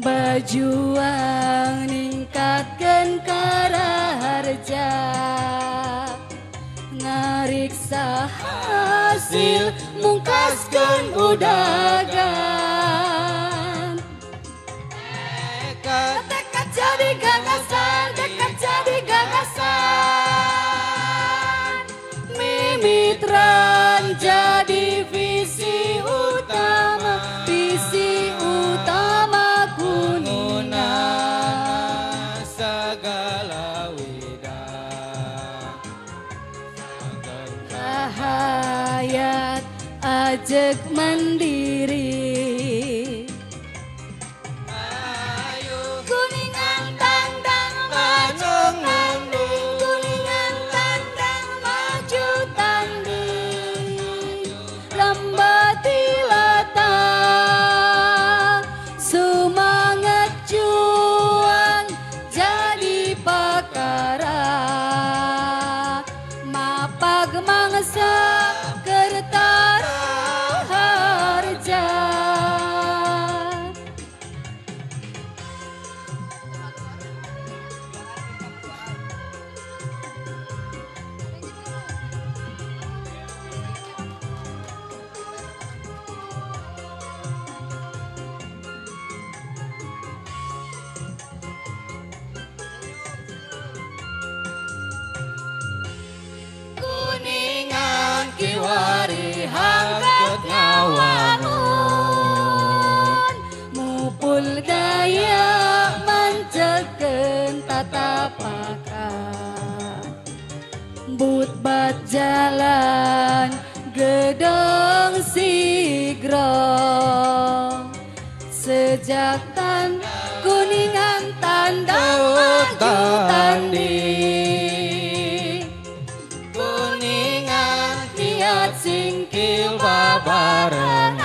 Bajuang ningkatkeun karaharja ngariksa hasil mungkaskeun udagan. Tekad jadi gagasan, tekad jadi gagasan, mimitran jadi visi utama, visi utama Kuningan segala widang rahayat ajeg mandiri. Kuningan tandang maju tanding, Kuningan tandang maju tanding, lembati lata semangat juang jadi pakara mapag mangsa kertara harja. Kuningan kiwari hangkat ngawangun, mupul daya mancekeun tatapakan, but-bat jalan gedong sigrong, sejak tan Kuningan tandang maju tanding, Kuningan niat singkil babarengan,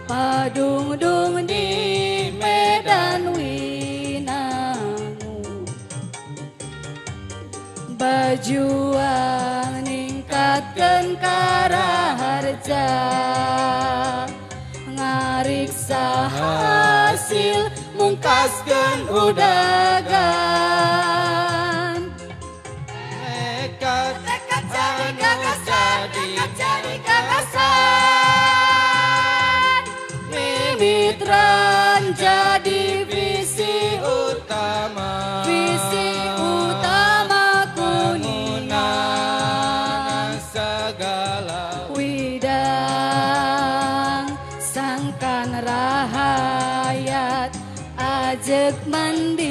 padungdung di Medan Winangun, bajuang ningkatkeun karaharja ngariksa hasil mungkaskeun udagan. Tekad Tekad jadi gagasan, tekad jadi gagasan, mimitran jadi visi utama, visi utama Kuningan segala widang sangkan rahayat ajeg mandiri.